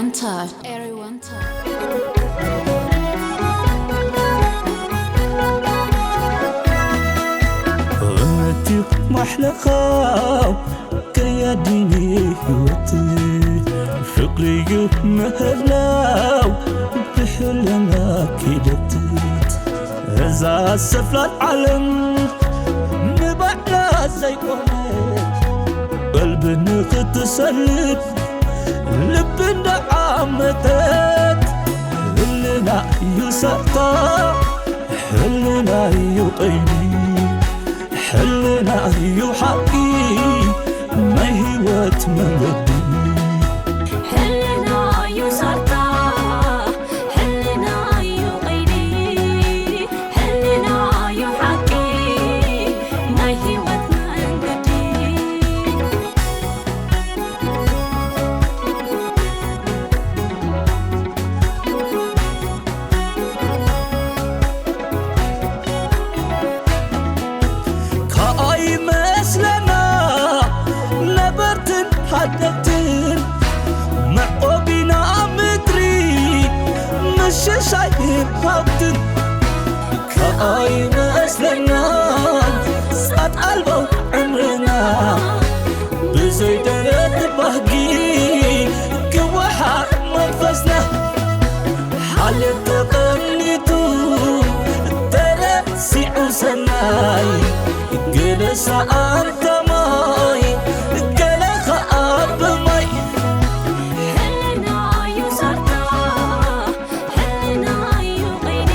Everyone time. Everyone time. እምነትዩ ማሕለኻው ከያዲኒ ህይወት ፍቕሪዩ ምህላው ብሕልና ኪደት እዛ ሰፍላል ዓለም ንባዕላ ዘይቆመት ቀልቢ ንኽትሰልብ ልቢ እንዳዓመተት ህልና እዩ ሳታ ሕልና እዩ ቀይዲ ሕልና እዩ ሓቂ ናይ ህይወት መንገዲ ሕልና እዩ ሳታ ሕልና እዩ ቀይዲ ሕልና እዩ ሓቂ ናይ ህይወት መንገዲ ከኣይመስለና ነበርትን ሓደግትን መዕቆቢና ምድሪ ምሽሻይን ሃብትን ከኣይመስለና ጻት ኣልቦ ዕምርና ብዘይ ደረት ባህጊ ክወሓጥ መንፈስና ሓልዮት ተቐኒቱ ተረሲዑ ሰናይ ገለ ሰኣንታ ማይ ገለ ኸኣ ብማይ ሕልና እዩ ሳርታ ሕልና እዩ ቐይዲ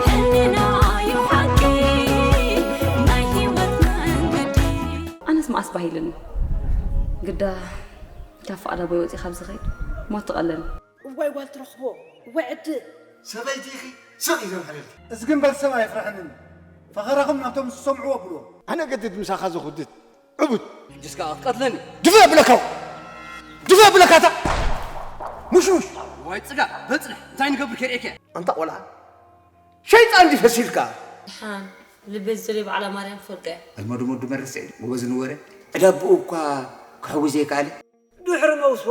ሕልና እዩ ሓቂ ናይ ህይወት መንገዲ ኣነስ መኣስ ባሂልኒ ግዳ ካብ ፍቓድ ኣቦይ ወፂ ካብ ዝኸይድ ሞት ትቐለኒ እዋይ ጓል ትረኽቦ እዋይ ዕድል ሰበይቲ ኢኺ ስቕ እዩ ዘምሕረልኪ እዚ ግን በል ሰብ ኣየፍርሐንን ፈኸራኹም ናብቶም ዝሰምዕዎ ኣብልዎ ኣነ ገድድ ምሳኻ ዘኹድድ ዕቡድ ሕጅስ ከዓ ክትቀትለኒ ድፈ ብለካው ድፈ ብለካታ ሙሽሙሽ ዋይ ፅጋ በፅንሕ እንታይ ንገብር ከርእየከ ኣንታ ቆልዓ ሸይጣን ድፈሲልካ ድሓን ልበይ ዝደልዮ በዓላ ማርያም ትፈልጦ እያ ኣልመዱመዱ መርስ ጎበዝ ንወረ ዕዳብኡ እኳ ክሕዊ ዘይከኣለ ድሕሪ መውስቦ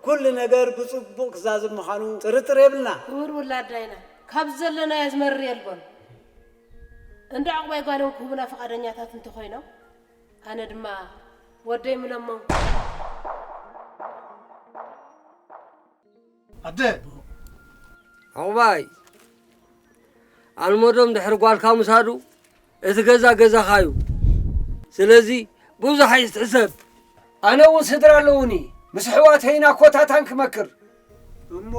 ኩሉ ነገር ብጽቡቕ ክዛዝም ምዃኑ ጥርጥር የብልና። ክቡር ውላድ ዳይና፣ ካብ ዘለናዮ ዝመርር የልቦን። እንዳ ዕቑባይ ጓሎም ክህቡና ፍቓደኛታት እንተኾይኖም፣ ኣነ ድማ ወደይ ምለመንኩ። ኣደ! ዕቑባይ፣ ኣልመዶም ድሕሪ ጓልካ ምሳዱ፣ እቲ ገዛ ገዛኻ እዩ። ስለዚ ብዙሕ ኣይትሕሰብ። ኣነ እውን ስድራ ኣለውኒ። ምስ ኣሕዋተይን ኣኮታታን ክመክር። እሞ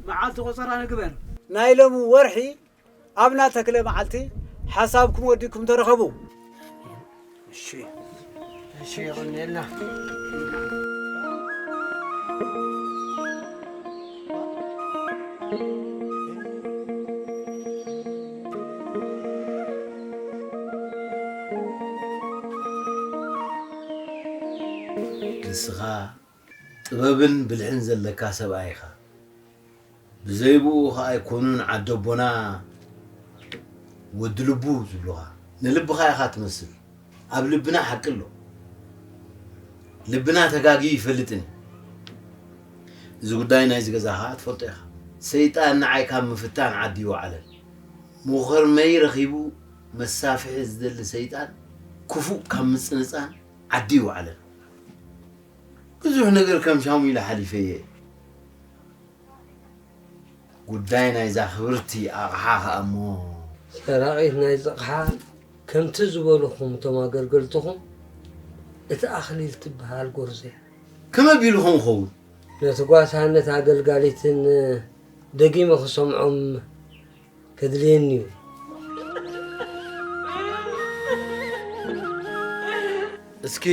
መዓልቲ ቆጸራ ንግበር። ናይ ሎሚ ወርሒ ኣብና ተክለ መዓልቲ ሓሳብኩም ወዲኩም ተረኸቡ። እሺ፣ እሺ፣ የቐንየልና። ንስኻ ጥበብን ብልሕን ዘለካ ሰብኣይ ኢኻ። ብዘይ ብኡ ኸኣ ኣይኮኑን ዓደቦና ወዲ ልቡ ዝብሉኻ። ንልብኻ ኢኻ ትመስል። ኣብ ልብና ሓቂ ኣሎ። ልብና ተጋግዩ ይፈልጥን እዩ። እዚ ጉዳይ ናይዚ ገዛ ኸኣ ትፈልጦ ኢኻ። ሰይጣን ንዓይ ካብ ምፍታን ዓዲ ይወዓለን። መኾርመይ ረኺቡ መሳፍሒ ዝደሊ ሰይጣን ክፉእ ካብ ምጽንጻን ዓዲ ይወዓለን። ብዙሕ ነገር ከም ሻሙኢለ ሓሊፈየ። ጉዳይ ናይዛ ክብርቲ ኣቕሓ ኸኣ እሞ። ሰራቒት ናይዚ ኣቕሓ ከምቲ ዝበልኹም እቶም ኣገልገልትኹም እቲ ኣኽሊል ትበሃል ጎርዞ እያ። ከመይ ኣቢሉ ከምኡ ኸውን? ነቲ ጓሳነት ኣገልጋሊትን ደጊመ ክሰምዖም ከድልየኒ እዩ። እስኪ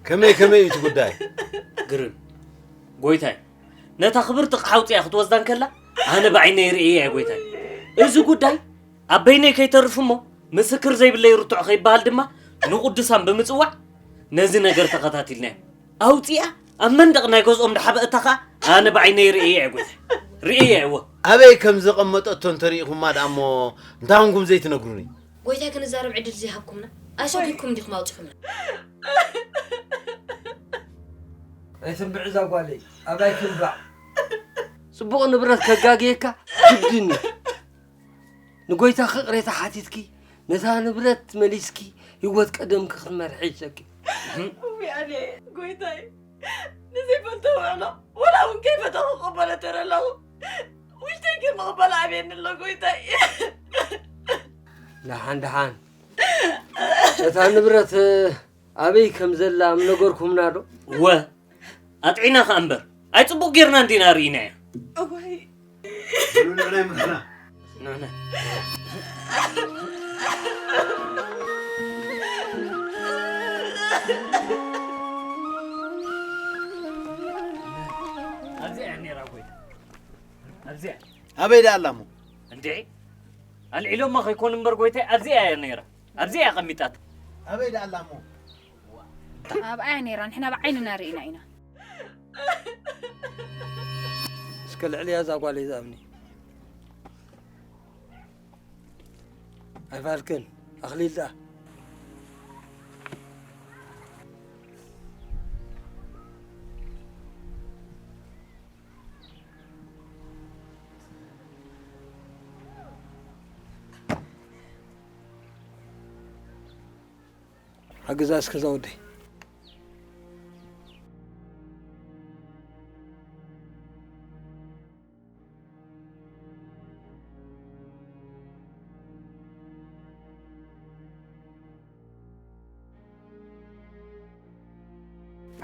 ከመይ ከመይ እዩ እቲ ጉዳይ? ግርም፣ ጎይታይ፣ ነታ ክብርቲ ኣቕሓ ኣውጺኣ ክትወስዳ እንከላ ኣነ ብዓይነይ ርእየ እየ ጎይታይ። እዚ ጉዳይ ኣብ በይነይ ከይተርፍ እሞ ምስክር ዘይብለይ ርቱዕ ከይበሃል ድማ ንቕዱሳን ብምጽዋዕ ነዚ ነገር ተኸታቲልናዮ። ኣውጺኣ ኣብ መንደቕ ናይ ገዝኦም ድሓበ እታ ኸኣ ኣነ ብዓይነይ ርእየ እየ ጎይታይ። ርእየ እየ እወ። ኣበይ ከም ዘቐመጠቶ እንተሪኢኹማ ደኣ እሞ እንታይ ኾንኩም ዘይትነግሩኒ? ጎይታይ ክንዛረብ ዕድል ዘይሃብኩምና ኣሰጒግኩም ዲኹም ኣውጺኹምና? ኣይትንብዕ እዛ ጓለይ፣ ኣባይ ትንባዕ። ጽቡቕ ንብረት ከጋግየካ ግድን እዩ። ንጎይታ ክቕሬታ ሓቲትኪ፣ ነታ ንብረት መሊስኪ፣ ህይወት ቀደምኪ ክትመርሒ ይሰኪ። እውይ ኣነ፣ ጎይታይ፣ ንዘይፈልጦ ውዕሎ፣ ወላ እውን ከይፈተኹ ክቕበሎ ተረ ኣለኹ። ውሽጠይ ግን ምቕበል ኣብየኒ ኣሎ፣ ጎይታይ። ደሓን፣ ደሓን። እታ ንብረት ኣበይ ከም ዘላ ምነገርኩምና ዶ? ወ፣ ኣጥዒና ኸኣ እምበር፣ ኣይ ጽቡቕ ጌርና እንዲና ርኢናያ። እዋይ። ንዑ ንዑ ናይ ምርሕና። ንዑ ንዑ። ኣብዚኣ እያ ነይራ ጎይታ። ኣብዚኣ። ኣበይ ደኣ ኣላ እሞ? እንዴ? ኣልዒሎማ ከይኮኑ እምበር ጎይታይ፣ ኣብዚኣ እያ ነይራ። ኣብዚኣ እያ ቀሚጣታ። ኣበይ ደኣ ኣላ እሞ? ኣብኣ እያ ነይራ፣ ንሕና ብዓይንና ርኢና ኢና። እስከ ልዕልያ እዛ ጓለይ ዝኣምኒ። ኣይፋልክን፣ ኣኽሊል ደኣ። ሓግዛ እስከ እዛ ወደይ።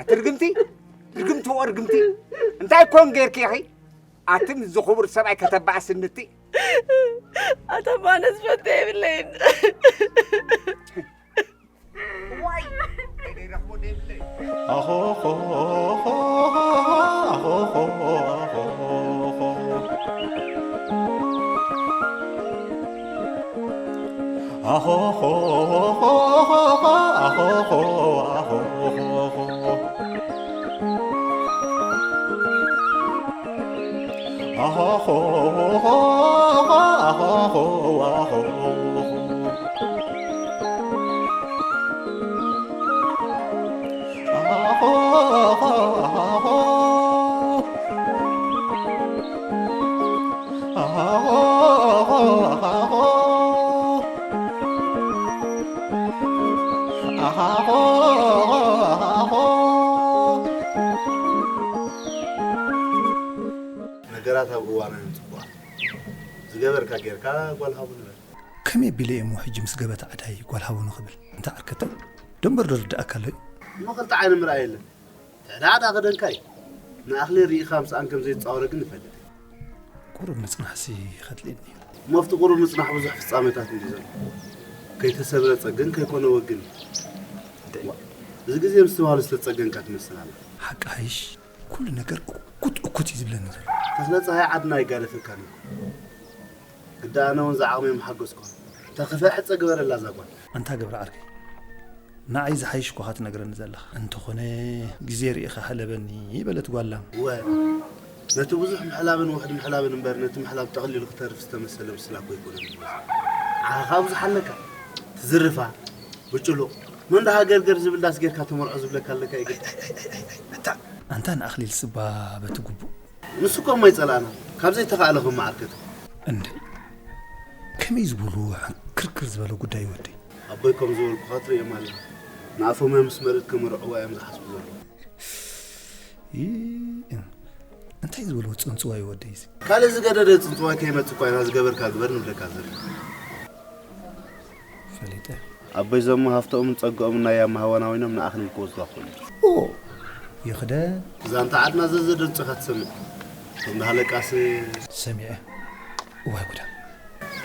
ኣቲ ርግምቲ፣ ርግምቲ ወ ርግምቲ፣ እንታይ ኮን ጌርኪ ኢኺ? ኣቲ ምስዚ ክቡር ሰብኣይ ከተባእስኒ እቲ ኣታ ማነ ዝፈቱ የብለይን። ዋይ፣ ከይደይ ረኽቦ ደይብለይ። ነገራት ኣብ እዋኑ እዮም ጽቡቓት። ዝገበርካ ጌርካ ጓል ሃቡ ንበል። ከመይ ኣቢለ እየ እሞ ሕጂ ምስ ገበታ ዕዳይ ጓል ሃቡ ንኽብል? እንተ ዓርከተ ደንበር ዶ ርድኣካ ኣሎ እዩ? እሞ ክልተ ዓይኒ ምርኣይ የለን። ትዕዳዕዳ ክደንካ እዩ። ንኣኽሊል ርኢኻ ምስኣን ከም ዘይትጻወረ ግን ንፈልጥ። ቁሩብ ምጽናሕሲ ከድልየኒ እዩ። እሞ ኣብቲ ቁሩብ ምጽናሕ ብዙሕ ፍጻሜታት እንድዩ ዘሎ። ከይተሰብረ ጸግን ከይኮነ ወግን እዩ። እዚ ግዜ ምስትብሃሉ ዝተጸገንካ ትመስል ኣላ። ሓቂ ሓይሽ፣ ኩሉ ነገር እኩት እኩት እዩ ዝብለኒ ዘሎ። ተኽለ ጸሃይ ዓድና ኣይጋደፈካን እዩ። ግዳ ኣነ እውን ዝዓቕመይ ምሓገዝኩኻ። ተኽፈ ሕጸ ግበረላ እዛ ጓል። ኣንታ ገብረ ዓርከይ፣ ንዓይ ዝሓይሽ እኮ ኢኻ ትነግረኒ ዘለኻ። እንተኾነ ግዜ ርኢኻ ሕለበኒ በለት ጓል ላም። እወ፣ ነቲ ብዙሕ ምሕላብን ውሑድ ምሕላብን እምበር፣ ነቲ ምሕላብ ጠቕሊሉ ክተርፍ ዝተመሰለ ምስላ እኮ ኣይኮነን። ንዓኻ ብዙሕ ኣለካ። ትዝርፋ፣ ብጭሉቕ፣ መን ደኣ ሃገርገር ዝብል ዳስ ጌርካ ተመርዖ ዝብለካ ኣለካ ይግድ። ኣታ ኣንታ ንኣኽሊል ስባ በቲ ግቡእ። ንሱ እኮ እሞ ኣይጸላእና፣ ካብ ዘይተኻእለ ከም መዓርከት። እንደ ከመይ ዝበሉ ሕንክርክር ዝበለ ጉዳይ ወደይ። ኣቦይ ከም ዝበልኩኻ ትርእዮም ኣለኻ። ንኣፎምያ ምስ መርት ክምርዕዋ እዮም ዝሓስቡ ዘለዉ። ይ-፣ እንታይ ዝበልዎ ጽንጽዋይ ወደይ እዚ? ካልእ ዝገደደ ጽንጽዋይ ከይመጽእ እኳ ኢና ዝገበርካ ግበር ንብለካ ዘለና። ፈሊጠ። ኣቦይ ዘሞ ሃፍቶምን ጸግኦምን ናይ ያማ ሃዋናዊኖም ንኣኽሊል ክወስዱ ኣኽሉ። ኦ፣ ይኽደ። ዛንታ ዓድና ዘዘደንጹኻ ትሰምዕ። ከም ባህለቃስ ሰሚዐ። እዋይ ጉዳ።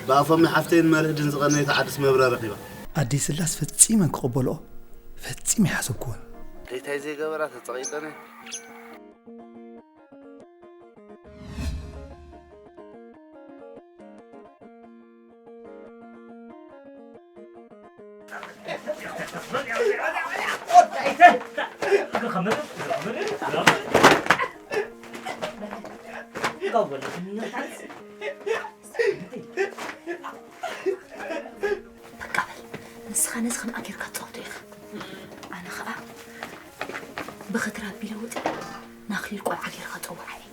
ብኣፎም ሓፍተይን መርህድን ዝቐነየት ዓድስ መብራ ረኺባ። ኣደይ ስላስ ፈጺመን ክቕበልኦ ፈጺመ ይሓሰብክወን። ደይታይ ዘይገበራ ተጸቒጠነ። በቃ በል፣ ንስኻ ነዚ ከምኣ ጌርካ ትጻወቶ ኢኻ። ኣነ ኸኣ ብኽትራ ኣቢለ ውጥ። ክል ቆልዓ ጌርካ ጸውዓ እየ።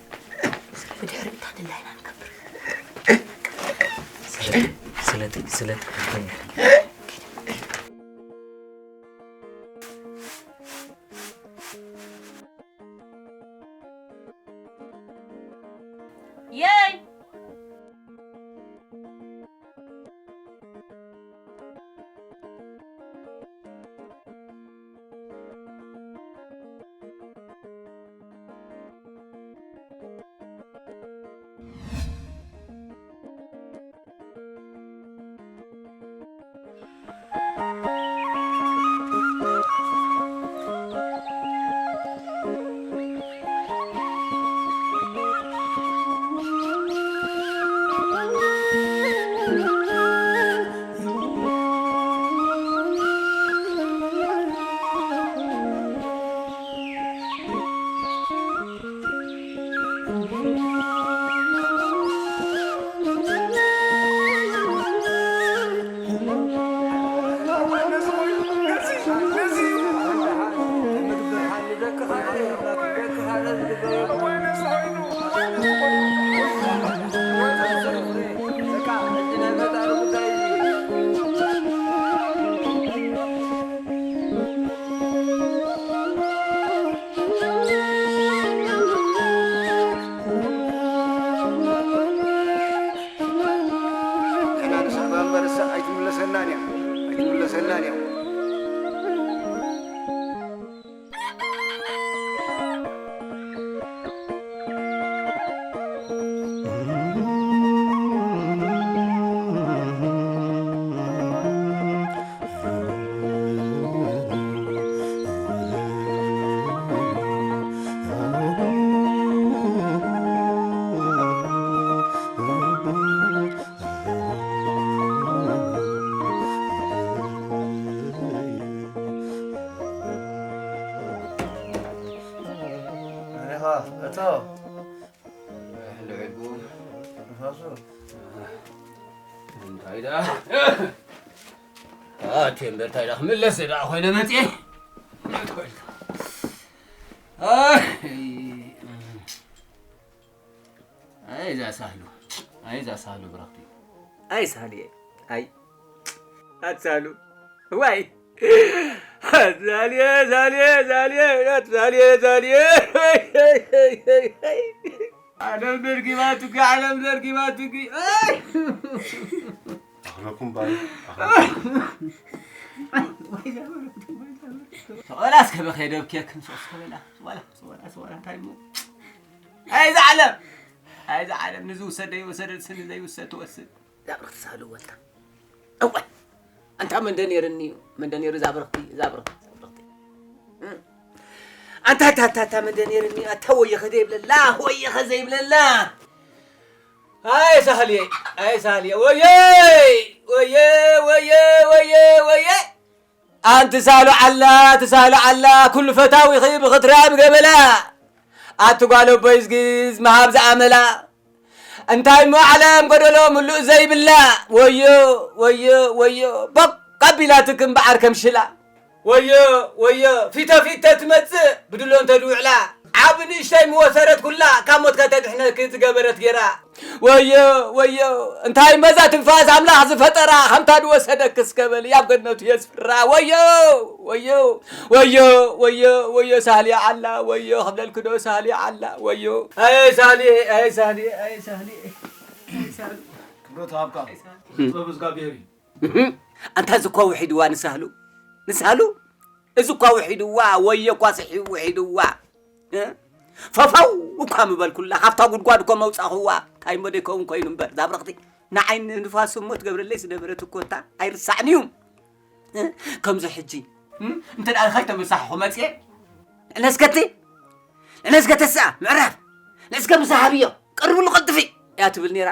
ብድሕሪ እታ ድላይና ንገብር። ስለቲ ስለቲ ስለቲ የይ ንሕና ንስሕባ እምበርስ ኣይትምለሰልናን እያ፣ ኣይትምለሰልናን እያ። ኣሬኻ እቶ ልዕልቡ ንፋሱ እንታይ ደኣ ኣቲ እምበር እንታይ ደኣ ክምለስ ደኣ ኮይነ መፅየ። ኣይ፣ ኣይ እዛ ሳህሉ፣ ኣይ እዛ ሳህሉ ብረኽቲ። ኣይ ሳህልየ፣ ኣይ ኣቲ ሳህሉ፣ ዋይ ኣቲ ሳህልየ፣ ሳህልየ፣ ሳህልየ፣ ኣቲ ሳህልየ፣ ሳህልየ። ዓለም ደርጊባትኪ፣ ዓለም ደርጊባትኪ። ኣይ! ኣኽለኩም ባይ፣ ኣኽለኩም። ተቐላ እስከ በኸይ ደብኬክን ሶስ ተበላ። ወላ፣ ወላ፣ ወላ፣ እንታይ እሞ? ኣይ፣ እዛ ዓለም! ኣይ፣ እዛ ዓለም ንዝውሰድ ዘይወሰደት፣ ስኒ ዘይውሰድ ትወስድ። ዛብርኽቲ ሳሉ ወልታ። እወ! ኣንታ መን ደ ነይርኒ እዩ? መን ደ ነይሩ ዛብርኽቲ? ዛብርኽቲ፣ ዛብርኽቲ። እም። ኣንታ፣ ኣታ፣ ኣታ፣ ኣታ፣ መን ደ ነይርኒ? ኣታ ወየኸ ዘይብለላ፣ ወየኸ ዘይብለላ። ኣይ ሳህልየ፣ ኣይ ሳህልየ፣ ወየ፣ ወየ፣ ወየ፣ ወየ፣ ወየ። ኣንቲ ሳህሉ ዓላ፣ ትሳህሉ ዓላ፣ ኩሉ ፈታዊኺ ብኽትራ ብገበላ። ኣቲ ጓል ኣቦይ ዝጊዝ ምሃብ ዝኣመላ። እንታይ እሞ ዓለም ጎደሎ ምሉእ ዘይብላ። ወዮ፣ ወዮ፣ ወዮ፣ ቦቅ ኣቢላትኪ እምበኣር ከም ሽላ። ወዮ፣ ወዮ፣ ፊተ ፊተ ትመጽእ ብድሎ እንተ ድውዕላ። ዓቢ ንእሽተይ ምወሰረት ኩላ፣ ካብ ሞት ከተድሕነኪ ዝገበረት ጌራ። ወዮ፣ ወዮ፣ እንታይ እሞ እዛ ትንፋስ ኣምላኽ ዝፈጠራ፣ ከምታ ድወሰደኪ እስከ በሊ፣ ኣብ ገነቱ የስፍራ። ወዮ፣ ወዮ፣ ወዮ፣ ወዮ፣ ወዮ፣ ሳህልየ ዓላ፣ ወዮ፣ ክብለልኪ ዶ ሳህልየ ዓላ፣ ወዮ። ኣየ ሳህልየ፣ ኣየ ሳህልየ፣ ኣየ ሳህልየ፣ ኣየ ሳህልየ። ክብረት ሃብካ። ጥበብ እግዚኣብሔር እዩ። እህ፣ ኣንታ እዚ እኳ ውሒድዋ ንሳህሉ፣ ንሳህሉ፣ እዚ እኳ ውሒድዋ፣ ወዮ እኳ ስሒቡ ውሒድዋ። እ? ፈፈው እኳ ምበልኩላ፣ ካብታ ጉድጓድ እኮ መውጻኹዋ። እንታይ እሞ ደይከውን ኮይኑ እምበር፣ ዛብረኽቲ። ንዓይ ንፋስ እሞ ትገብረለይ ዝነበረት እኮ እታ ኣይርሳዕን እዩ። እ? ከምዚ ሕጂ፣ እ? እንተ ደኣ ከይተመሳሕኹ መጽየ፣ ንዕነስከቲ፣ ንዕነስከተሳ፣ ምዕራፍ፣ ንዕስከ ምሳ ሃብዮ፣ ቀርብሉ ቀልጥፊ፣ እያ ትብል ነይራ።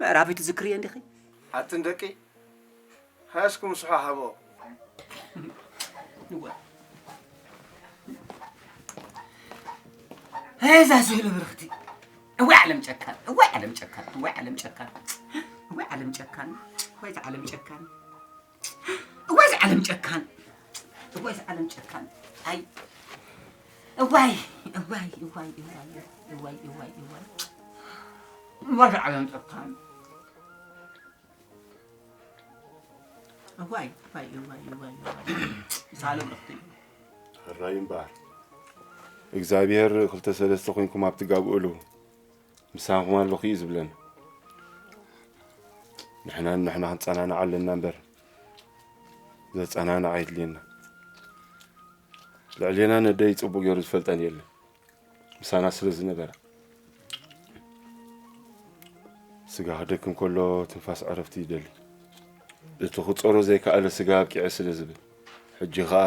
ምዕራፍ ኣይትዝክርዮ እንዲኺ? ኣትን ደቂ ሃስኩም ስሖ ሃቦ። እዛ ስህሉ ብርኽቲ። እዋይ ዓለም ጨካን፣ እዋይ ዓለም ጨካን፣ እዋይ ዓለም ጨካን፣ እዋይ ዓለም ጨካን፣ እዋይ ዓለም ጨካን፣ እዋይ ዓለም ጨካን፣ እዋይ ዓለም ጨካን። ኣይ እዋይ እዋይ እዋይ እዋይ እዋይ እዋይ እዋይ እዋይ። እዋይ ዓለም ጨካን። እዋይ እዋይ እዋይ እዋይ እዋይ። ሳለም ረኽቲ። ሕራይ እምበኣር እግዚኣብሔር ክልተ ሰለስተ ኮይንኩም ኣብ ትጋብእሉ ምሳኹም ኣለኹ እዩ ዝብለና። ንሕና ንሕና ክንጸናናዕ ኣለና እምበር ዘጸናንዕ ኣየድልየና። ልዕሌና ነደይ ጽቡቕ ገይሩ ዝፈልጠን የለን። ምሳና ስለ ዝነበረ። ስጋ ክደክም ከሎ ትንፋስ ዕረፍቲ ይደሊ። እቲ ክጸሮ ዘይከኣለ ስጋ ኣብቂዐ ስለ ዝብል። ሕጂ ኸኣ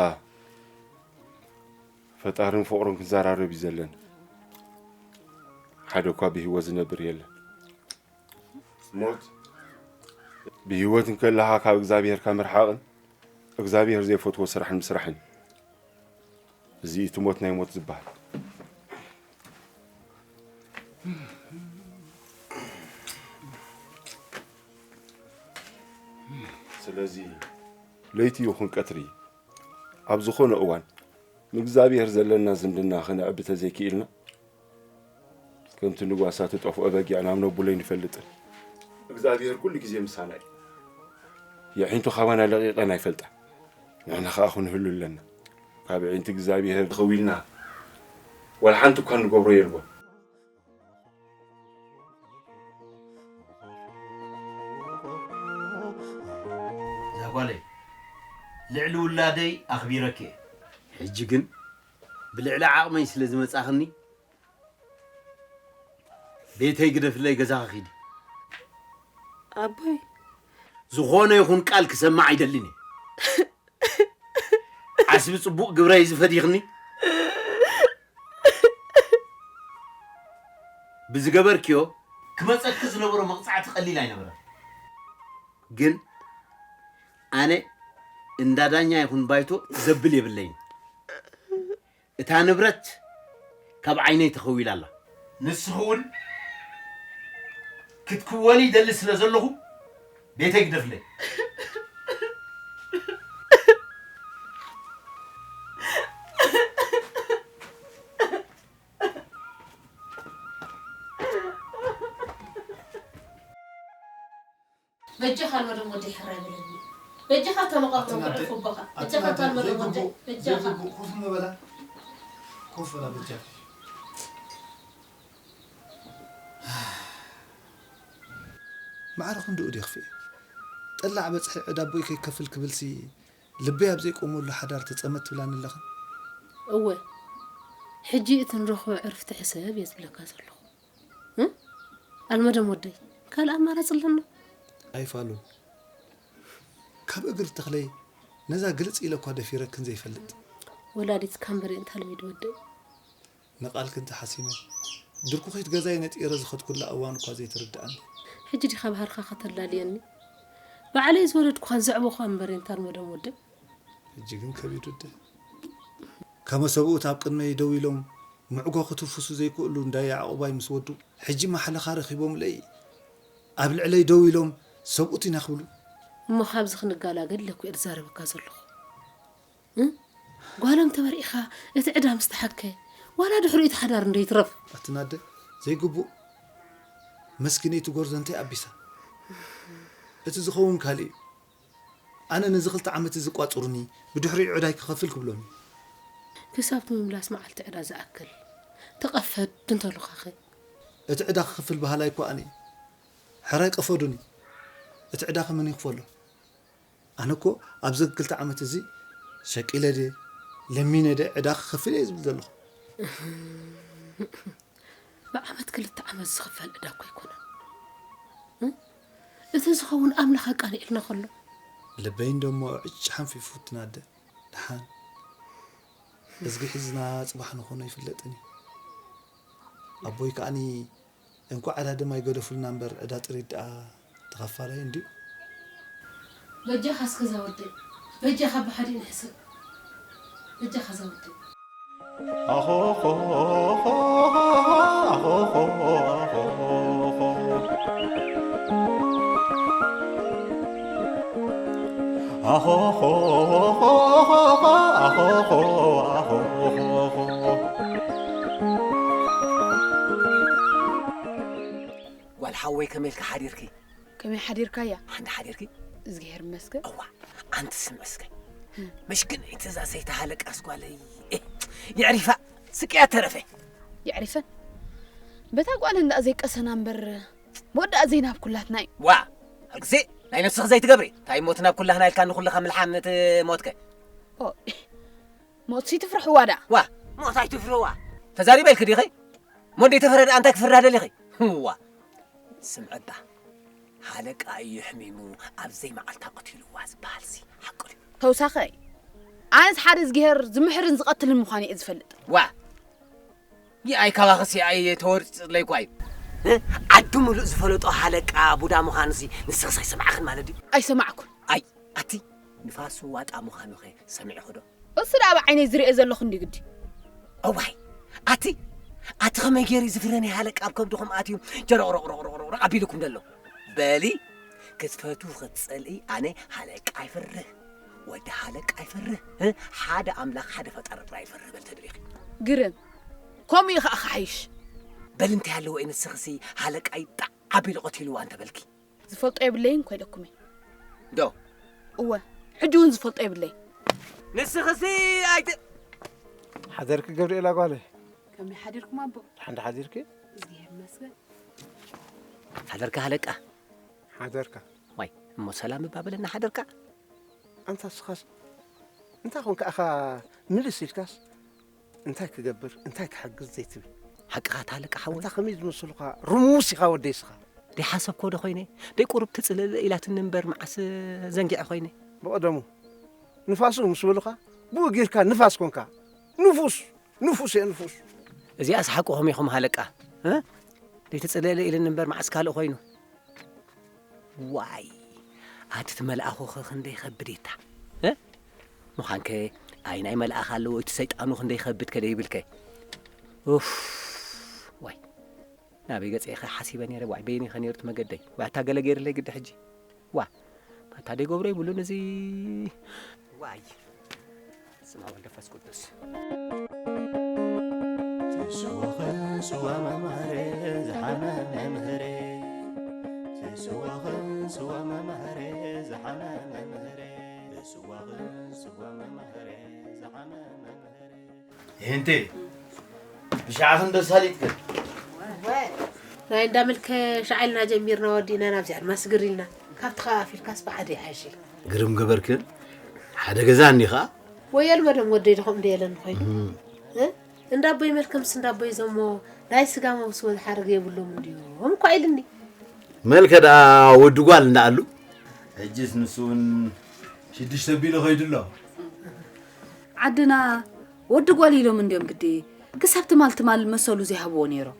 ፈጣርን ፍቕሩን ክንዘራረብ እዩ ዘለና። ሓደ እኳ ብህይወት ዝነብር የለን። ሞት ብህይወት እንከለኻ ካብ እግዚኣብሄርካ ምርሓቕን እግዚኣብሄር ዘይፈትዎ ስራሕን ምስራሕን እዩ። እዚ እቲ ሞት ናይ ሞት ዝበሃል። ስለዚ ለይቲ ይኹን ቀትሪ ኣብ ዝኾነ እዋን ንእግዚኣብሔር ዘለና ዝምድና ኽነዕቢ ተዘይክኢልና፣ ከምቲ ንጓሳ ትጠፍኦ በጊዕ ናብ ነቡለይ ንፈልጥን። እግዚኣብሔር ኩሉ ግዜ ምሳና እዩ። የዒንቱ ካባና ለቒቐን ኣይፈልጣን። ንሕና ኸኣ ክንህሉ ኣለና። ካብ የዒንቲ እግዚኣብሔር ተኸዊልና ዋላ ሓንቲ እኳ እንገብሮ የልቦን። እዛ ጓለይ፣ ልዕሊ ውላደይ ኣኽቢረኪ እየ። ሕጂ ግን ብልዕሊ ዓቕመይ ስለ ዝመጻኽኒ፣ ቤተይ ግደፍለይ፣ ገዛኺ ኺዲ። ኣቦይ። ዝኾነ ይኹን ቃል ክሰማዕ ኣይደልን እየ። ዓስቢ ጽቡቕ ግብረይ ዝፈቲኽኒ ብዝገበርክዮ ክመጸኪ ዝነበሮ መቕጻዕቲ ቀሊል ኣይነበረን። ግን ኣነ እንዳ ዳኛ ይኹን ባይቶ ዘብል የብለይን። እታ ንብረት ካብ ዓይነይ ተኸዊላ ኣላ። ንስኺ እውን ክትክወሊ ይደሊ ስለ ዘለኹ ቤተይ ግደፍለይ። በጃኻ ኣልመዶም ወደይ ሕራይ በለኒ። በጃኻ እታ መቓብሮም ኣትና ኣደ-፣ ክዕርፉ ኣቦኻ። ኣትና በጃኻ ኣታ ኣደ-፣ ኣልመዶም ወደይ፣ ዘይግቡእ፣ በጃኻ። ዘይግቡእ ኮፍ ንበላ። ኮፍ በላ በጃኻ። ማዕረ ክንድኡ ድየ ክፍኤ? ጠላዕ በጽሐ ዕዳ ኣቦይ ከይከፍል ክብልሲ ልበይ ኣብ ዘይቆመሉ ሓዳር ተጸመድ ትብላኒ ኣለኽን? እወ፣ ሕጂ እቲ ንረኽቦ ዕርፍቲ ሕሰብ እየ ዝብለካ ዘለኹ። እ? ኣልመደም ወደይ፣ ካልእ ኣማራጺ ኣለና? ኣይፋሉን። ካብ እግሪ ተኽለይ ነዛ ግልጽ ኢለ እኳ ደፊረክን ዘይፈልጥ። ወላዲትካ እምበር እየ እንታ ልሚድ ወደይ። ንቓልክን ተሓሲመ፣ ድርኩኺት ገዛይ ነጢረ ዝኸድኩላ እዋን እኳ ዘይትርድኣኒ። ሕጂ ዲኻ ባህርኻ ከተላልየኒ? ባዕለይ ዝወለድኩኻን ዘዕበኹኻን እምበር እየ እንታ ኣልመደም ወደይ። ሕጂ ግን ከቢዱ እደ። ከመ ሰብኡት ኣብ ቅድመይ ደው ኢሎም ምዕጎ ክትንፍሱ ዘይክእሉ እንዳ ያዕቆባይ ምስ ወዱ፣ ሕጂ ማሕለኻ ረኺቦምለይ ኣብ ልዕለይ ደው ኢሎም ሰብኡት ኢና ክብሉ። እሞ ካብዚ ክንገላገል ኢለ እኮ እየ ዝዛረበካ ዘለኹ። እ? ጓሎም ተመርዒኻ እቲ ዕዳ ምስ ተሓከ፣ ዋላ ድሕሪኡ እቲ ሓዳር እንዶ ይትረፍ። ኣቲ ናደ፣ ዘይግቡእ መስኪነይቲ ጎርዞ እንታይ ኣቢሳ? እቲ ዝኸውን ካልእ እዩ። ኣነ ነዚ ክልተ ዓመት እዚ ቋጽሩኒ፣ ብድሕሪኡ ዕዳይ ክኸፍል ክብሎም እዩ። ክሳብ እቲ ምምላስ መዓልቲ ዕዳ ዝኣክል ተቐፈድ እንተሉኻኸ? እቲ ዕዳ ክኽፍል በሃላይ እኮ ኣነ እየ። ሕራይ ቀፈዱኒ። እቲ ዕዳኸ መን ይኽፈሎ? ኣነ እኮ ኣብዚ ክልተ ዓመት እዚ ሸቂለ ድየ፣ ለሚነ ድየ ዕዳ ክኸፍል እየ ዝብል ዘለኹ። ብዓመት ክልተ ዓመት ዝኽፈል ዕዳ እኮ ኣይኮነን። እ? እቲ ዝኸውን ኣምላኽ ኣቃኒዕልና ከሎ። ልበይ እንደሞ ዕጭ ሓንፊፉ ትናደ። ደሓን። እዝጊ ሒዝና ጽባሕ ንኾኖ ኣይፍለጥን እዩ። ኣቦይ ከኣኒ እንኳዕ ዕዳ ደም ኣይገደፉልና እምበር ዕዳ ጥሪት ደኣ ተኸፋላይ እንድዩ። በጃኻ እስከ እዛ ወደይ፣ በጃኻ ብሓዲኡ ንሕሰብ። በጃኻ እዛ ወደይ። ሓወይ ከመይ ኢልካ ሓዲርኪ? ከመይ ሓዲርካያ? ሓንቲ ሓዲርኪ? እዝግሄር ይመስገን። እዋ፣ ኣንቲ ስምዒ እስከ። መሽክን እቲ እዛ ሰይቲ ሃለቃስ ጓለይ፣ ኤ፣ የዕሪፋ፣ ስቅያ ተረፈ። የዕሪፈን። በታ ጓል እንዳ ዘይቀሰና እምበር፣ መወዳእ ዘይናብ ኩላትና እዩ። ዋ፣ ኣልግዜ፣ ናይ ነፍስኺ ዘይትገብሪ። እንታይ እሞ እቲ ናብ ኩላህና ኢልካ ንኹልኻ ምልሓም እቲ ሞትከ? ኦ፣ ሞትሲ ትፍርሕዋ ደኣ? ዋ፣ ሞት ኣይትፍርህዋ። ተዛሪበ ኢልኪ ዲኺ? እሞ እንደ ተፈረደ ኣንታይ ክፍርዳ ደሊኺ? ዋ፣ ስምዕባ፣ ሃለቃ እዩ ሕሚሙ፣ ኣብ ዘይመዓልታ ቀቲልዋ ዝበሃልሲ ሓቂ ድዩ? ተውሳኸ፣ ኣነስ ሓደ እዝግሄር ዝምሕርን ዝቐትልን ምዃኑ እየ ዝፈልጥ። ዋ፣ ይኣይ ካባኽሲ ኣይ ተወርጽለይኳ እዩ። እ? ዓዲ ሙሉእ ዝፈለጦ ሃለቃ ቡዳ ምዃኑሲ ንስኽስ ኣይሰማዕኽን ማለት ድዩ? ኣይሰማዕኩን። ኣይ፣ ኣቲ ንፋስ ዋጣ ምዃኑኸ ሰሚዕኺ ዶ? እሱ ደኣ ብዓይነይ ዝሪኦ ዘለኹ እንዲ ግዲ። እዋይ፣ ኣቲ፣ ኣቲ ኸመይ ገይሩ ዝፍረ ናይ ሃለቃ ኣብ ከብድኹም ኣትዩ ጀረቕረቕረቕረቕ ኣቢሉኩም ዘሎ? በሊ፣ ክትፈቱ ክትጸልኢ ኣነ ሃለቃ ኣይፈርህ፣ ወዲ ሃለቃ ኣይፈርህ፣ እ? ሓደ ኣምላኽ ሓደ ፈጣሪ ጥራይ ይፈርህ በል ተደሊኺ። ግርም፣ ከምኡ እዩ ኸዓ ክሓይሽ። በሊ እንታይ ኣለዎ እዩ ንስኽሲ ሃለቃይ ጣዕ ኣቢሉ ቀቲልዋ እንተበልኪ? ዝፈልጦ የብለይን እኮ ኢለኩም እየ። ዶ? እወ፣ ሕጂ እውን ዝፈልጦ የብለይን። ንስኽሲ ኣይት- ሓደርኪ ገብርኤላ ጓለይ። ከመይ ሓዲርኩም ኣቦ? ሓንቲ ሓዲርኪ? እግዚኣብሔር ይመስገን። ሓደርካ ሃለቃ። ሓደርካ። ዋይ፣ እሞ ሰላም እባ በለና ሓደርካ። ኣንታ ስኻስ እንታይ ኮንካ ኢኻ ምልስ ኢልካስ እንታይ ክገብር እንታይ ክሕግዝ ዘይትብል? ሓቅኻ እታ ሃለቃ ሓወይ። ኣንታ ከመይ ዝመስሉኻ ርሙስ ኢኻ ወደይ ስኻ። ደይሓሰብኮ ዶ ኮይነ? ደይ ቁሩብ ትጽልእ ኢላትኒ እምበር መዓስ ዘንጊዐ ኮይነ? ብቐደሙ ንፋሱ ምስ በሉኻ ብኡ ጌርካ ንፋስ ኮንካ። ንፉስ፣ ንፉስ እየ ንፉስ። እዚኣስ ሓቅኹም ኢኹም ሃለቃ። እ? ደይ ትጽልእ ኢልኒ እምበር መዓስ ካልእ ኮይኑ? ዋይ፣ ኣቲ እቲ መልኣኹኸ ክንደይ ይኸብድ እታ? እ? ምዃንከ ኣይ ናይ መልኣኽ ኣለዎ እቲ ሰይጣኑ ክንደይ ይኸብድ ከደ ይብልከ? ኡፍ፣ ዋይ፣ ናበይ ገጸ ኢኸ ሓሲበ ነይረ? ዋይ፣ በይነይ ኢኸ ነይሩ እቲ መገደይ? ዋይ፣ ኣታ ገለ ገይርለይ ግዲ ሕጂ። ዋ፣ ኣታ ደይ ገብሮ ይብሉን እዚ። ዋይ። ስማ ወልደ ፈስ ቅዱስ። ስዋኸ ስዋ መምህሬ ዝሓመ መምህሬ። ስዋኸ ስዋ መምህሬ ዝሓመ መምህሬ። ስዋኸ ስዋ መምህሬ ዝሓመ መምህሬ። ይህንቴ፣ ብሻዕኽን ዶ ሳሊጥክን? ናይ እንዳ ምልከ ሻዕ ኢልና ጀሚርና ወዲእና ናብዚኣ ድማ ስግር ኢልና። ካብቲ ከፋፊልካስ ብሓደ ይሓይሽ ኢልካ። ግርም ገበርክን። ሓደ ገዛ እንዲ ኸዓ። ወየል መደም ወደይ ድኹም እንደ የለን ኮይኑ። እም። እ? እንዳ ኣቦይ መልከምስ እንዳ ኣቦይ ዘሞ ናይ ስጋ መውስቦ ዝሓርግ የብሎም እንድዮም እኳ ኢልኒ። መልከ ደኣ ወዲ ጓል እንዳ ኣሉ። ሕጅስ ንሱ እውን ሽዱሽተ ቢሉ ኸይዱ ኣሎ። ዓድና ወዲ ጓል ኢሎም እንድዮም ግዲ ክሳብ ትማል ትማል መሰሉ ዘይሃብዎ ነይሮም።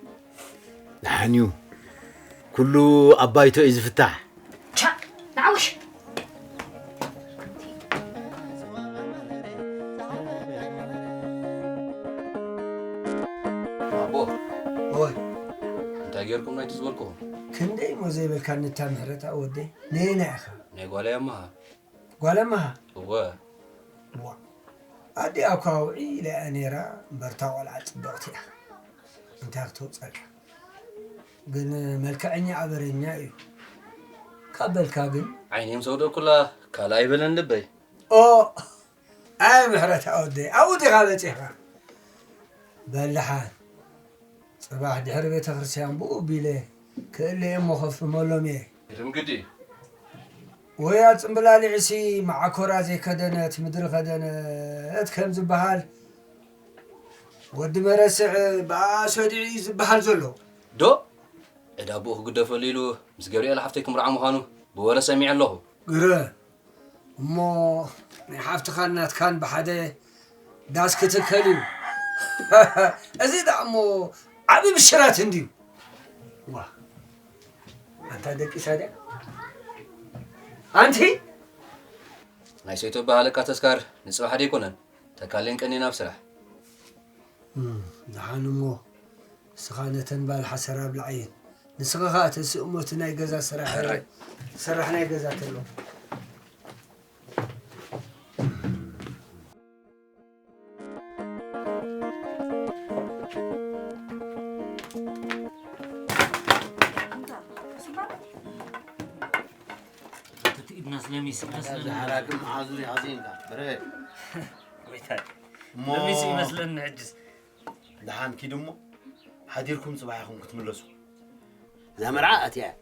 ደሓን እዩ። ኩሉ ኣብ ባይቶ እዩ ዝፍታሕ። ቻ፣ ንዓውሽ። ኣቦ፣ ኦይ፣ እንታይ ጌርኩም ናይቲ ዝበልኩኹም? ክንደይ እሞ ዘይበልካኒ እታ ምሕረት ወደይ፣ ነየናይ ኢኻ? ናይ ጓለይ ኣማሃ። ጓል ኣማሃ? እወ። ዋ፣ ኣዲኣ እኳ ውዒላ እያ ነይራ፣ እምበር እታ ቖልዓ ጽብቕቲ እያ። እንታይ ክተውጸልካ? ግን መልክዐኛ ኣበረኛ እዩ። ካብ በልካ ግን? ዓይነይ ምስ ኣውደኩላ ካልእ ኣይበለን ልበይ። ኦ፣ ኣይ ምሕረት ኣወደይ፣ ኣብኡ ዲኻ በጺሕካ? በል ደሓን። ጽባሕ ድሕሪ ቤተ ክርስቲያን ብኡ ቢለ ክእለ እሞ ከፍርመሎም እየ። ግርም ግዲ። ወይ ኣብ ጽምብላሊዕሲ መዓኮራ ዘይከደነት ምድሪ ከደነት ከም ዝበሃል፣ ወዲ መረስዕ ብኣኣ ሰዲዑ እዩ ዝበሃል ዘሎ። ዶ? ዕዳ ብኡ ክግደፈሉ ኢሉ ምስ ገብርኤል ሓፍተይ ክምርዓ ምዃኑ ብወረ ሰሚዐ ኣለኹ። ግረ እሞ ናይ ሓፍትኻን ናትካን ብሓደ ዳስ ክትከል እዩ። እዚ ደኣ እሞ ዓቢ ብሽራት እንድዩ። ዋ፣ ኣንታ ደቂሳ ድያ? ኣንቲ? ናይ ሰይቶ በሃለቃ ተስካር ንጽባሕ ደይኮነን፣ ተካሌን ቀኔን ኣብ ስራሕ። እም፣ ደሓን እሞ፣ ንስኻ ነተን ባልሓ ሰራ ብልዓየን። ንስኻ ኸኣ ተስእሞ እቲ ናይ ገዛ ስራሕ፣ ሕራይ። ሰራሕ ናይ ገዛ ተሎ። ዝሓራክም መሓዙ ሓዚንካ ብረ ጎይታይ እሞ ለሚስ ይመስለኒ ሕጅስ ደሓን ኪድ እሞ ሓዲርኩም ፅባሕ ኢኹም ክትምለሱ። እዛ መርዓ ኣትያ እያ።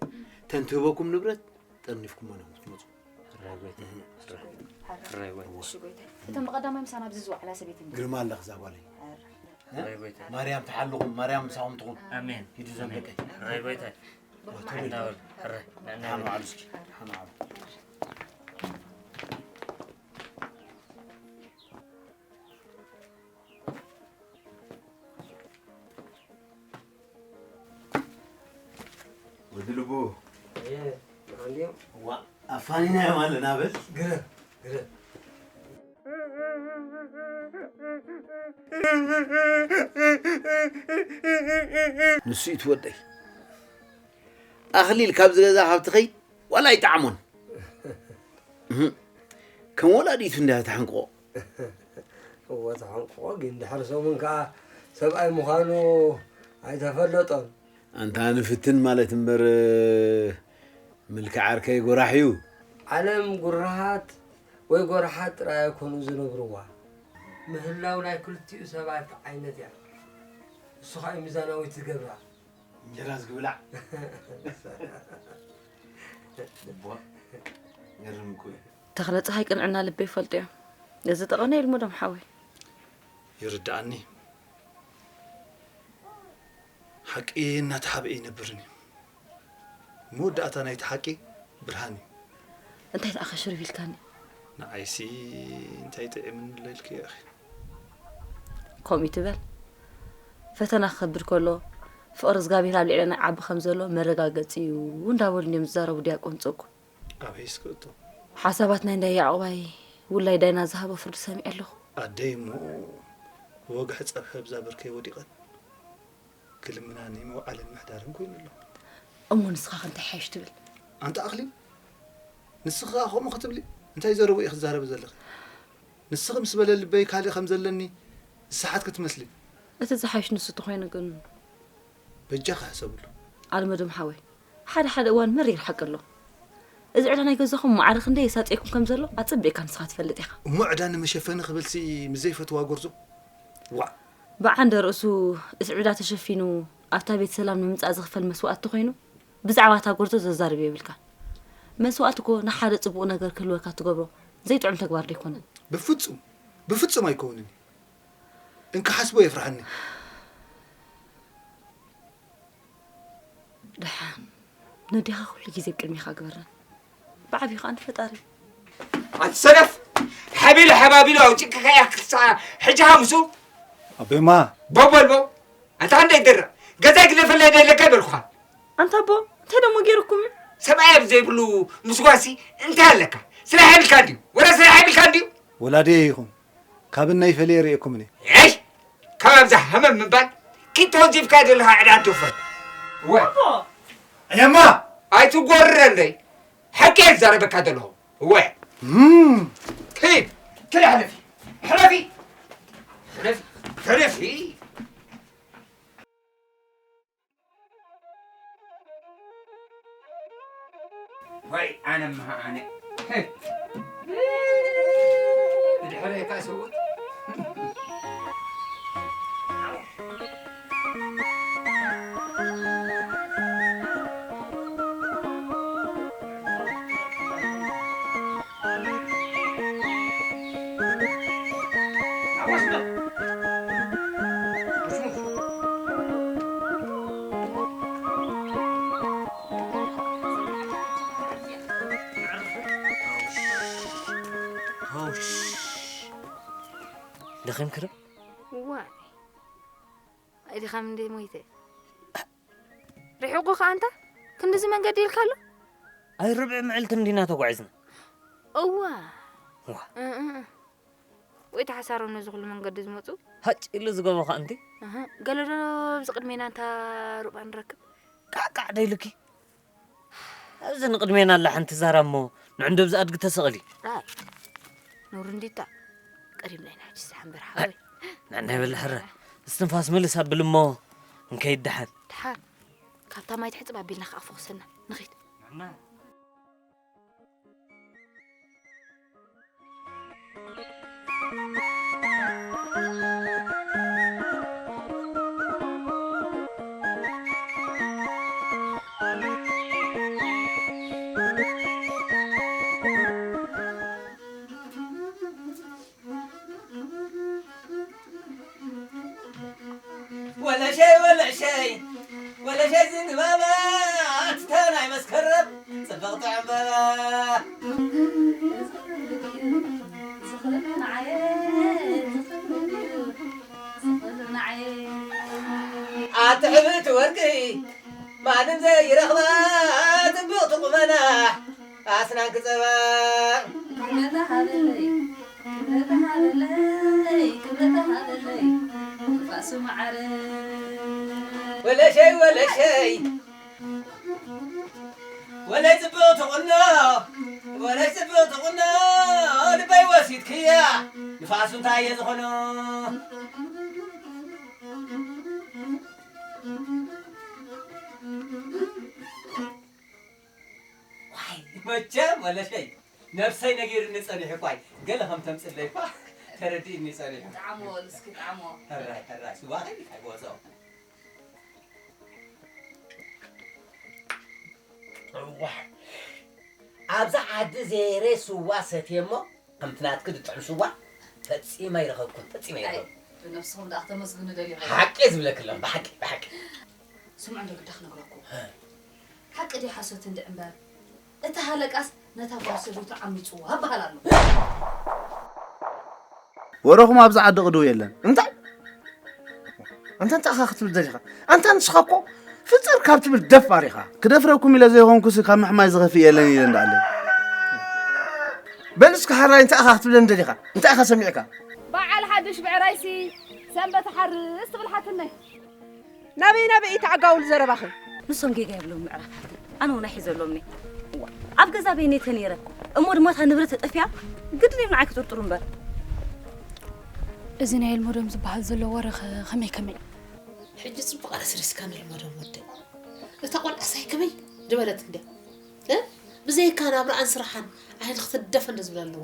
ተን ትህበኩም ንብረት ጠርኒፍኩሞ ነው ክትመፁ። ሕራይ ጎይታይ ሕራይ ጎይታይ እሺ ጎይታይ። እቶም ብቐዳማይ ምሳና ኣብዚ ዝውዕላ ሰበይቲ እንዲ ግርማ ኣለኽ እዛ ጓለይ። ሕራይ ጎይታይ ማርያም ትሓልኹም፣ ማርያም ምሳኹም ትኹን። ኣሜን ሂዱ ዘም ደቀይ። ሕራይ ጎይታይ ንዕና በል ሕራይ ንዕና ሓኑ በል ዓሉ እስኪ ሓኑ ዓሉ። ወዲ ልቡ ኣየ፣ እንዲኦም ዋ ኣፋኒናዮም ኣለና በል። ግረም ግረም ንሱ እዩ ትወደይ ኣኽሊል ካብዚ ገዛ ካብ ትኸይድ ዋላ ኣይጠዓሞን። እህ፣ ከም ወላዲቱ እንዳ ተሓንቅቆ እዎ ተሓንቅቆ ግን ድሕሪ ሰሙን ከዓ ሰብኣይ ምዃኑ ኣይተፈለጦን። ኣንታ ንፍትን ማለት እምበር ምልኪ ዓርከይ ጎራሕ እዩ። ዓለም ጉራሃት ወይ ጎራሓት ጥራይ ኣይኮኑ ዝነብርዋ። ምህላው ናይ ክልቲኡ ሰባት ዓይነት እያ። እሱ ከዓ እዩ ሚዛናዊት ዝገብራ። እንጀራ ዝግብላዕ እቦ ገርም እኮ እዩ። ተኽለ ፀሃይ ቅንዕና ልበይ ይፈልጦ እዮም። እዚ ጠቐነ ኢልሞ ዶም ሓወይ። ይርድኣኒ። ሓቂ እናተሓብአ ይነብርን እዩ። መወዳእታ ናይቲ ሓቂ ብርሃን እዩ። እንታይ ደኣ ከሽርብ ኢልካኒ? ንዓይሲ እንታይ ጥዒምኒ ኣሎ ኢልኪ ኢኺ። ከምኡ ትበል። ፈተና ክኸብድ ከሎ ፍቕሪ እግዚኣብሔር ኣብ ልዕለና ይዓቢ ከም ዘሎ መረጋገፂ እዩ እንዳበሉ እዮም ዝዛረቡ ዲያቆን ፀጉ። ኣበይ እስኪ እቶ ሓሳባት ናይ እንዳ ያዕቆባይ ውላይ ዳይና ዝሃቦ ፍርዲ ሰሚዐ ኣለኹ። ኣደይ እሞ ብወግሒ ጸብሒ ኣብዛ ብርከይ ወዲቐን ክልምናኒ መውዓልን ምሕዳርን ኮይኑ ኣሎ። እሞ ንስኻ ከ እንታይ ሓይሽ ትብል? ኣንታ ኣኽሊል ንስኺ ከኣ ከምኡ ክትብሊ እንታይ ዘረቡ ኢኺ ትዛረቢ ዘለኺ? ንስኺ ምስ በለ ልበይ ካልእ ከም ዘለኒ ዝሰሓትኪ ትመስሊ። እቲ ዝሓይሽ ንሱ ተኾይኑ ግን በጃኺ ሕሰብሉ። ኣልመዶም ሓወይ ሓደ ሓደ እዋን መሪር ሓቂ ኣሎ። እዚ ዕዳ ናይ ገዛኹም ማዕረ ክንደይ የሳጥየኩም ከም ዘሎ ኣጸቢቕካ ንስኻ ትፈልጥ ኢኻ። እሞ ዕዳ ንመሸፈኒ ክብልሲ ምስ ዘይፈትዋ ጎርዞ ዋእ። ብዓንደ ርእሱ እቲ ዕዳ ተሸፊኑ ኣብታ ቤት ሰላም ንምምጻእ ዝኽፈል መስዋእቲ ተኾይኑ ብዛዕባ እታ ጎርዞ ዘዛርብ የብልካን። መስዋእቲ እኮ ንሓደ ጽቡቕ ነገር ክህልወካ ትገብሮ ዘይጥዑም ተግባር ዶ ኣይኮነን? ብፍጹም ብፍጹም ኣይከውንን እዩ። እንክሓስቦ የፍርሓኒ። ደሓን ነዴኻ ኩሉ ግዜ ኣብ ቅድሜኻ ግበረን። ብዓብዩ ከኣ ንፈጣሪ። ኣቲ ሰነፍ ሓቢሉ ሓባቢሉ ኣውፂእካ ከኣ ክትስዓ ሕጂ ሓሙሱ ኣቤማ ቦቦልቦ ኣታ ክንደይ ድርቕ ገዛይ ግደፈለይ ደለካ በልኩኻ። ኣንታ ኣቦ እንታይ ደሞ ገይርኩም እዩ? ሰብኣይ ኣብ ዘይብሉ ምስጓሲ እንታይ ኣለካ? ስራሕ የብልካ ድዩ? ወላ ስራሕ የብልካ ድዩ? ወላድየ ኢኹም ካብ እናይ ፈለየ ርእየኩምኒ። እይ ካብ ኣብዛ ሃመም ምባል ኪድ ተወዚፍካ ዘለኻ ዕዳ ኣዶፈር። ወ ኣየማ ኣይትጎርረለይ ሓቂ እየ ዝዛረበካ ዘለኹ። እወ ኪድ ኪድ ሕለፊ ሕለፊ ሕለፊ ሕለፊ ወይ ኣነ ምሃ ኣነ ብድሕረይ እካ ሰብኡት ደኺምኪ ዶ? ዋይ ኣይድኻም እንደ ሞይተ ርሒቑ ከኣ እንታ ክንድዚ መንገዲ ኢልካ ኣሎ። ኣይ ርብዒ ምዕልቲ እንዲና ተጓዒዝና። እዋ ዋ። እ፣ እ፣ እ። ወይ ተሓሳሮም ነዚ ኩሉ መንገዲ ዝመፁ ሃጭ ኢሉ ዝገቦ ከኣ እንቲ። እህ፣ ገለ ዶ ኣብዚ ቅድሜና እንታ ሩባ ንረክብ? ቃዕቃዕ ዶ ኢሉኪ? ኣብዚ ንቕድሜና ኣላ ሓንቲ ዛራ እሞ ንዕንዶ ኣብዚ ኣድጊ ተሰቐሊ። ኣይ ኑር እንዲታ ቀዲምና ኢና ሕጂ ዝሓንበር ሓወይ። ንዕና ይበል ሕረ እስትንፋስ ምልስ ኣብል እሞ እንከይድ ደሓን። ደሓን ካብታ ማይ ትሕፅብ ኣቢልና ክኣፎኽሰና ንኺድ። ንዕና ወለሸይ ወለሸይ ወለሸይ ዝንባባ ኣትታ ናይ መስከረም ጽብቕቲ ዕምበባ። ኣቲ ሕብርቲ ወርቂ ማንም ዘይረኽባ ጽብቕቲ ቁመና ኣስናን ክጸባ። ክብረታ ሃበለይ፣ ክብረታ ሃበለይ፣ ክብረታ ሃበለይ፣ ንፋሱ መዓረ። ወለሸይ፣ ወለሸይ፣ ወለይ ጽብቕቲ ቁኖ፣ ወለይ ጽብቕቲ ቁኖ፣ ልበይ ወሲድክያ፣ ንፋሱ እንታይ እየ ዝኾኖ? ዋይ፣ መቸም ወለሸይ፣ ነብሰይ ነጊርኒ ጸኒሑ እኳ፣ ገለ ከም ተምጽለይ እኳ ተረዲእኒ ጸኒሑ። ጣዕሞ፣ እስኪ ጣዕሞ። ሕራይ፣ ሕራይ፣ ስዋ ኸይዲ ካይ ጎጾ። እዋሕ። ኣብዛ ዓዲ ዘይረ ስዋ ሰትየ እሞ፣ ከምቲ ናትኪ ዝጥዕም ስዋ ፈጺመ ኣይረኸብኩን፣ ፈጺመ ኣይ፣ ኣይረኸብኩን። ብነብስኹም ደኣ ክተመስግኑ ደሊኹም። ሓቂ ዝብለኪ ኣለኹ፣ ብሓቂ፣ ብሓቂ። ስምዑ እንዶ ግዳ ክነግረኩም። ሀ። ሓቂ ድዩ ሓሶት እንዲ እምበር፣ እቲ ሃለቃስ ነታ ጓል ሰበይቱ ዓሚጽዋ ይበሃል ኣሎ። ወረኹም ኣብዚ ዓዲ ቅድው የለን። እንታይ? ኣንታ እንታይ ኢኻ ክትብል ደሊኻ? ኣንታ ንስኻ እኮ ፍጥር ካብ ትብል ደፋር ኢኻ። ክደፍረኩም ኢለ ዘይኮንኩሲ ካብ ምሕማይ ዝኸፍእ የለን ኢለ እንዳኣለ። በል እስኪ ሓራይ እንታይ ኢኻ ክትብለኒ ደሊኻ? እንታይ ኢኻ ሰሚዕካ? በዓል ሓድሽ ብዕራይሲ ሰንበት ሓርስ ትብል ሓትነይ። ናበይ ናበይ እዩ ተዓጋውል ዘረባኺ? ንሶም ጌጋ የብሎም ምዕራፍ ሓፍተይ። ኣነ እውን ኣይሕዘሎምኒ። እዋ፣ ኣብ ገዛ በይነይ ተነይረ። እሞ ድማ እታ ንብረት ተጠፊኣ ግድን እዮም ንዓይ ክጥርጥሩ እምበር። እዚ ናይ ኣልመዶም ዝበሃል ዘሎ ወረ ኸ ከመይ ከመይ? ሕጂ ጽቡቕ ኣረስሪስካ ንልመዶም ወደይ። እታ ቆልዓስ ኣይ ከመይ ዝበለት እንድያ። እ? ብዘይካ ናብርኣን ስራሓን ዓይኒ ክትደፈን ዶ ዝብል ኣለዎ?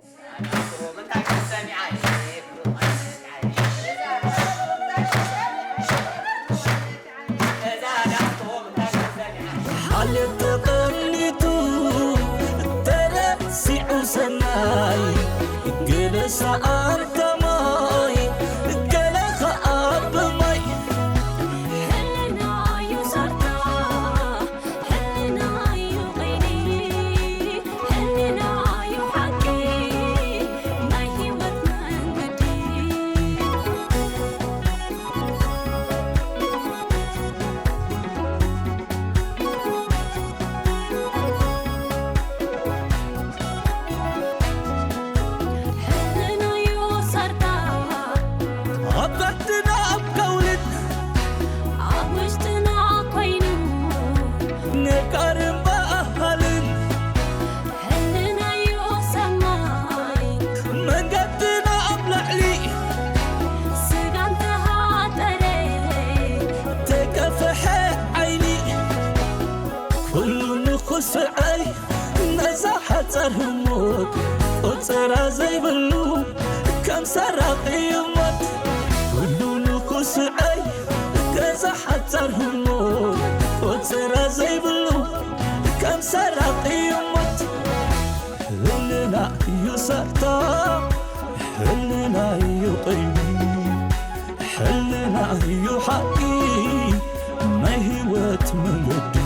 ሓልዮት ተቐኒቱ ተረሲዑ ሰናይ፣ ገለ ሰኣን ተማይ፣ ገለ ኸኣ ብማይ። ሕልናዩ ሳርታ፣ ሕልናዩ ቐይዲ፣ ሕልናዩ ሓቂ፣ ናይ ህይወት መንገዲ። ሕልናዩ ሳርታ፣ ኣብ ዓድና ኣብ ከውሊት፣ ኣብ ውሽጥና ኮይኑ፣ ነጋርን በሃልን፣ ሕልናዩ ሰማይ፣ መንገድና ኣብ ላዕሊ፣ ስጋ እንተሃጠረ፣ ተከፍሐ ዓይኒ፣ ኩሉ ንኹስዐይ፣ ነዛ ሓጻር ህሞት፣ ቆጸራ ዘይብሉ፣ ከም ሰራቒ ሞት። ኩሉ ንኹስዐይ፣ ገዛ ሓጻር ህሞት፣ ቆጸራ ዘይብሉ፣ ከም ሰራቒ ሞት። ሕልና እዩ ሳርታ፣ ሕልና እዩ ቐይዲ፣ ሕልና እዩ ሓቂ፣ ናይ ህይወት መንገዲ።